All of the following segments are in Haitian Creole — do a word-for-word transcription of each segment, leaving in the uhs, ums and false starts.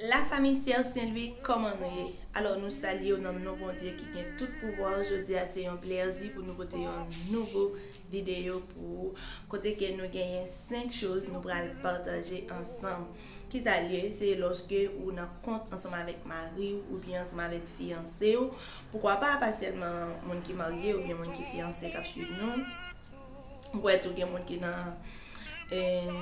La famille Ciel Saint Louis, kòman nou ye? Alò, nou salye w nan non Bondye ki gen tout pouvwa. Jodi a se yon plèzi pou nou pote yon nouvo videyo pou ou, kote ke nou genyen senk choz nou pral pataje ansanm. Kisa l ye? Se lòske ou nan kont ansanm avèk mari w oubyen ansanm avèk fiyanse w. Poukwa pa, pa sèlman moun ki marye oubyen moun ki fiyanse k ap swiv nou. M kwè tou gen moun ki nan, eh,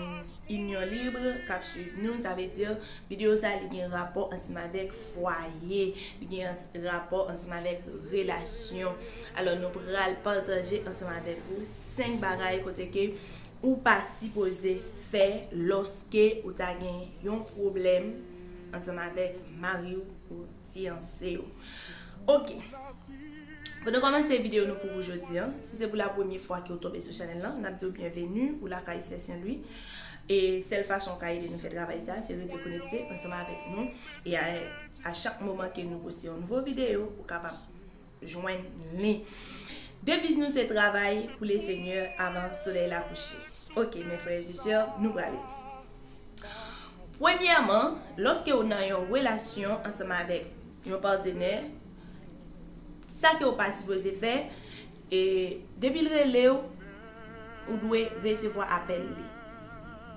inyon lib k ap swiv nou. Sa vle di, videyo sa li gen rapò ansanm avèk fwaye, li gen ans-, rapò ansanm avèk relasyon. Alò, nou pral pataje ansanm avèk ou senk bagay kote ke ou pa sipoze fè lòske ou ta gen yon pwoblèm ansanm avèk mari w ou fiyanse w. Ok. Pou nou kòmanse videyo nou pou ou jodi a, si se pou la premye fwa ke w tonbe sou chanèl lan, n ap di w byenveni, ou lakay Ciel Saint Louis. E sèl fason w ka ede nou fè travay sa, se rete konekte ansanm avèk nou. E a, a chak moman ke nou poste yon nouvo videyo, ou kapab jwenn li. Deviz nou se travay pou Lesenyè avan solèy la kouche. Ok, mes frères et sœurs, nou prale. Premyèman, lòske w nan yon relasyon ansanm avèk yon patnè, sa ke w pa sipoze fè, e depi l rele w, ou dwe resevwa apèl li.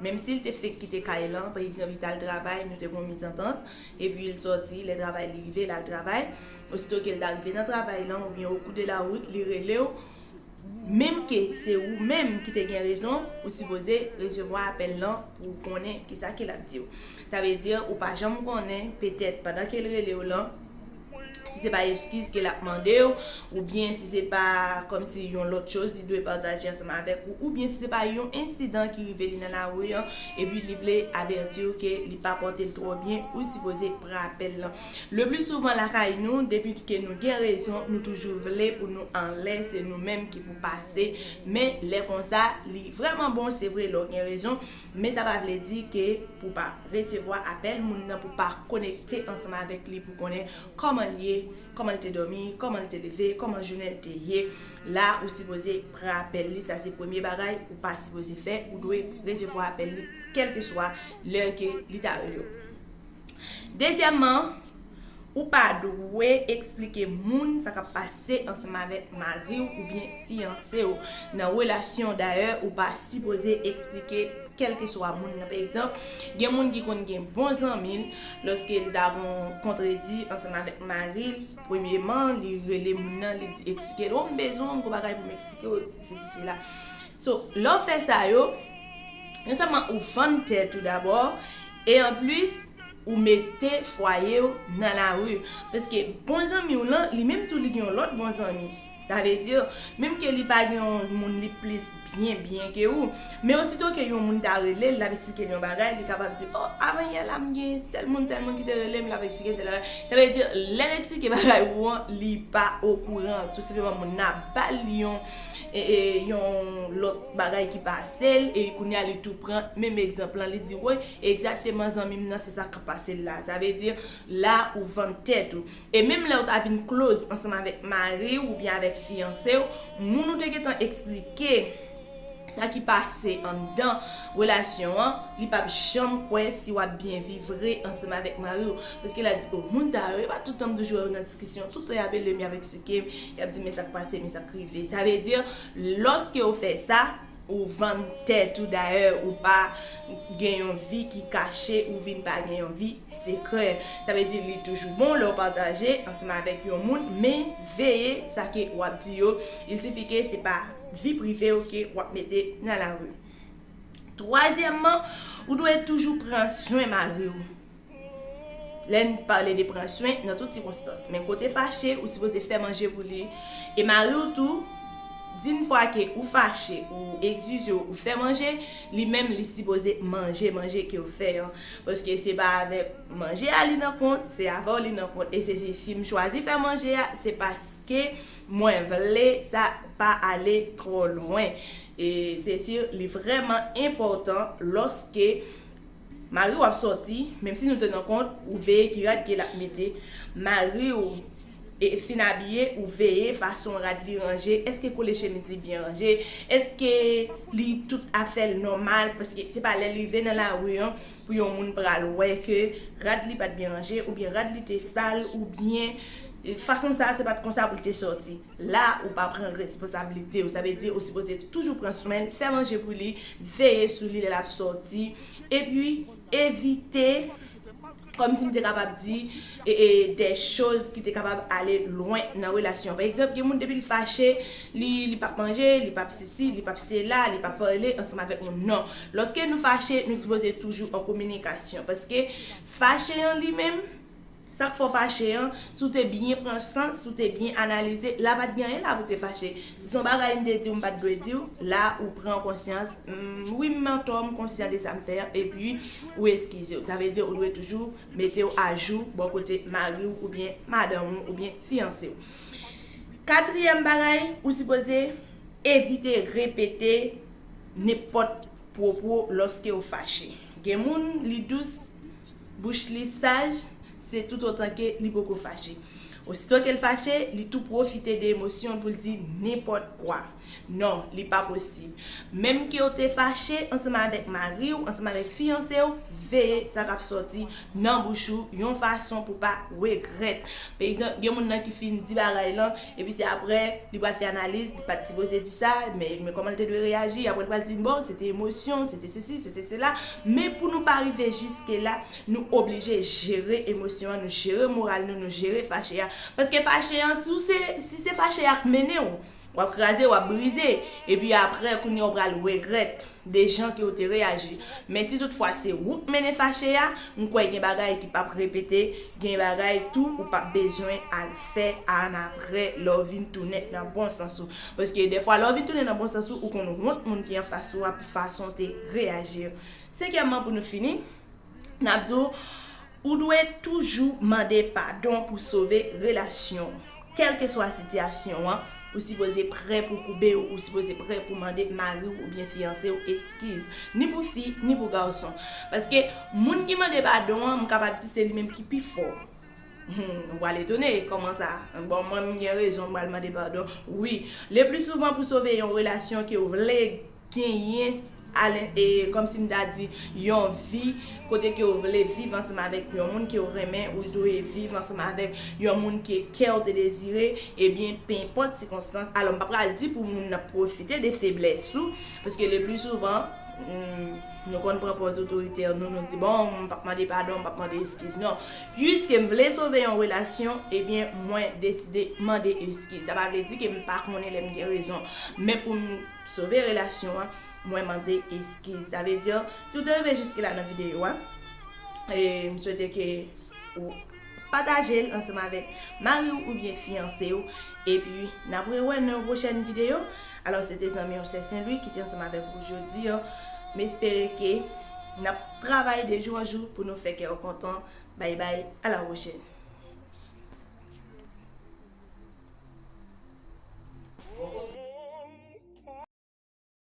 Menm si l te fenk kite kay lan, pa egzanp, li t al travay, nou te gen yon mizantant, epi l sòti, lè travay li rive, l al travay. Osito ke l ta rive nan travay lan, oubyen o kou de la wout, li rele w, menm ke se ou menm ki te gen rezon, ou sipoze resevwa apèl lan pou w konnen kisa ke l ap di w. Sa vle di, ou pa janm konnen, petèt, pandan ke l rele w lan, si se pa eskiz ke l ap mande w, oubyen si se pa kòmsi yon lòt choz li dwe pataje ansanm avèk ou, oubyen si se pa yon ensidan ki rive li nan lari an, epi li vle avèti w ke li pa pòte l twò byen, ou sipoze pran apèl lan. Le pli souvan lakay nou, depi ke nou gen rezon, nou toujou vle pou nou anlè, se nou menm ki pou pase. Men lè konsa, li vrèman bon, se vre, lè w gen rezon, men sa pa vle di ke pou pa resevwa apèl moun nan, pou pa konekte ansanm avèk li, pou konnen kòman l ye, kòman l te dòmi, kòman l te leve, kòman jounen l te ye. La, ou sipoze pran apèl li, sa se premye bagay ou pa sipoze fè, ou dwe resevwa apèl li, kèlkeswa lè ke li ta rele w. Dezyèmman, ou pa dwe eksplike moun sa k ap pase ansanm avèk mari w oubyen fiyanse w nan relasyon. Dayè, ou pa sipoze eksplike kèlkeswa moun nan. Pa egzanp, gen moun ki konn gen bon zanmi l, lòske l ta gon kontredi ansanm avèk mari l, premyeman, li rele moun nan, li di, eksplike l, "O, m bezwen w, m gon bagay pou m eksplike w, sesi, sela." So, lè w fè sa yo, non sèlman ou vann tèt ou dabò, e anplis, ou mete fwaye w nan lari. Paske bon zanmi w lan, li menm tou, li gen yon lòt bon zanmi. Sa vle di, menm ke li pa gen yon moun li plis byen, byen ke ou, men osito ke yon moun ta rele l, l ap eksplike l yon bagay, li kapab di, "O, avan yè la, m gen tèl moun, tèl moun ki te rele m, l ap eksplike m tèl bagay." Sa vle di, lè l eksplike bagay ou an, li pa okouran. Tou senpleman, moun nan ap ba l yon, e, e, yon lòt bagay ki pase l, e kounye a li tou pran menm egzanp lan, li di, "Woy, egzakteman zanmi m nan, se sa k ap pase l la." Sa vle di, la ou vann tèt ou. E menm lè w ta vin close ansanm avèk mari w oubyen avèk fiyanse w, moun ou te gentan eksplike sa ki pase anndan relasyon an, li p ap janm kwè si w ap byen vivre ansanm avèk mari w. Paske l ap di, "O, moun sa yo, e pa tout tan m toujou wè yo nan diskisyon, tout tan y ap rele m, y ap eksplike m, y ap di, 'Men sa k pase, men sa k rive.'" Sa vle di, lòske w fè sa, ou vann tèt ou, dayè, ou pa gen yon vi ki kache, ou vin pa gen yon vi sekrè. Sa vle di, li toujou bon lè w pataje ansanm avèk yon moun, men veye sa ke w ap di yo. Il sifi ke se pa vi prive w ke w ap mete nan lari. Twazyèmman, ou dwe toujou pran swen mari w. Lè n pale de pran swen nan tout sikonstans, men kote fache, ou sipoze fè manje pou li. E mari w tou, di n fwa ke ou fache, ou egzije w, ou fè manje, li menm li sipoze manje manje ke w fè an. Paske se pa avèk manje a li nan kont, se avè w li nan kont. E se si, si m chwazi fè manje a, se paske mwen vle sa pa ale twò lwen. E se si li vrèman enpòtan lòske mari w ap sòti, menm si nou te nan kont, ou veye ki rad ke l ap mete. Mari w, e fin abiye, ou veye fason rad li ranje, èske kole chemiz li byen ranje, èske li tout afè l nòmal, paske se pa lè l rive nan lari an pou yon moun pral wè ke rad li pa t byen ranje, oubyen rad li te sal, oubyen, e, fason sa, se pa t konsa pou l te sòti. La, ou pa pran responsablite w. Sa vle di, ou sipoze toujou pran swen l, fè manje pou li, veye sou li lè l ap sòti, epi evite, kòmsi m te kapab di, e, e, de choz ki te kapab ale lwen nan relasyon. Pa egzanp, gen moun depi l fache, li, li p ap manje, li p ap sesi, li p ap sela, li p ap pale ansanm avèk moun. Non. Lòske nou fache, nou sipoze toujou an kominikasyon. Paske fache an li menm, sa k fè w fache an, si w te byen pran sans, si w te byen analize, la pa t gen anyen la pou te fache. Si se yon bagay m te di w m pa t dwe di w, la ou pran konsyans, "M, wi, m antò, m konsyan de sa m fè an," epi ou eskize w. Sa vle di ou dwe toujou mete w ajou bò kote mari w oubyen madanm ou oubyen fiyanse w. Katriyèm bagay, ou sipoze evite repete nenpòt pwopo lòske w fache. Gen moun, li dous, bouch li saj, se toutotan ke li poko fache. Osito ke l fache, li tou pwofite de emosyon l pou l di nenpòt kwa. Non, li pa posib. Menm ke w te fache ansanm avèk mari w, ansanm avèk fiyanse w, veye sa k ap sòti nan bouch ou yon fason pou pa regrèt. Pa egzanp, gen moun nan ki fin di bagay lan, epi se apre, li pral fè analiz, li pa t sipoze di sa, men, men kòman l te dwe reyaji, apre l pral di, "Bon, se te emosyon, se te sesi, se te sela." Men pou nou pa rive jiske la, nou oblije jere emosyon an, nou jere moral nou, nou jere fache a. Paske fache an, si w se, si se fache a k mennen w, w ap kraze, w ap brize. Epi apre, kounye a w pral regrèt de jan ke w te reyaji. Men si toutfwa se ou k mennen fache a, m kwè gen bagay ki p ap repete, gen bagay tou ou p ap bezwen al fè annapre lè w vin tounen nan bon sans ou. Paske dèfwa lè w vin tounen nan bon sans ou, ou konn wont moun ki anfas ou a pou fason w te reyaji. Senkyèmman, pou nou fini, n ap di w, ou dwe toujou mande padon pou sove relasyon w. Kèlkeswa sitiyasyon an, ou sipoze prè pou koube w, ou sipoze prè pou mande mari w oubyen fiyanse w eskiz. Ni pou fi, ni pou gason. Paske moun ki mande padon an, m kapab di se li menm ki pi fò. Hmm, ou pral etone, kòman sa? Bon, mwen, m gen rezon, m pral mande padon. Wi, le pli souvan pou sove yon relasyon ke w vle genyen, ale, e, kòmsi m ta di, yon vi kote ke w vle viv ansanm avèk yon moun ke w renmen, ou dwe viv ansanm avèk yon moun ke kè w te dezire, ebyen, penenpòt sikonstans. Alò, m pa pral di pou moun nan pwofite de feblès ou, paske le pli souvan, hmm, nou konn pran pòz otoritè, nou, nou di, "Bon, m p ap mande padon, m p ap mande eskiz." Non. Piske m vle sove yon relasyon, ebyen, mwen deside mande eskiz. Sa pa vle di ke m pa konnen lè m gen rezon. Men pou m sove relasyon an, mwen mande eskiz. Sa vle di, si w te rive jiske la nan videyo a, e m swete ke ou pataje l ansanm avèk mari w oubyen fiyanse w. Epi, n ap rewè nan yon pwochèn videyo. Alò, se te zanmi w, Sè Sen Lwi, ki te ansanm avèk ou jodi a. M espere ke n ap travay de jou an jou pou nou fè kè w kontan. Bye bye, à la prochaine.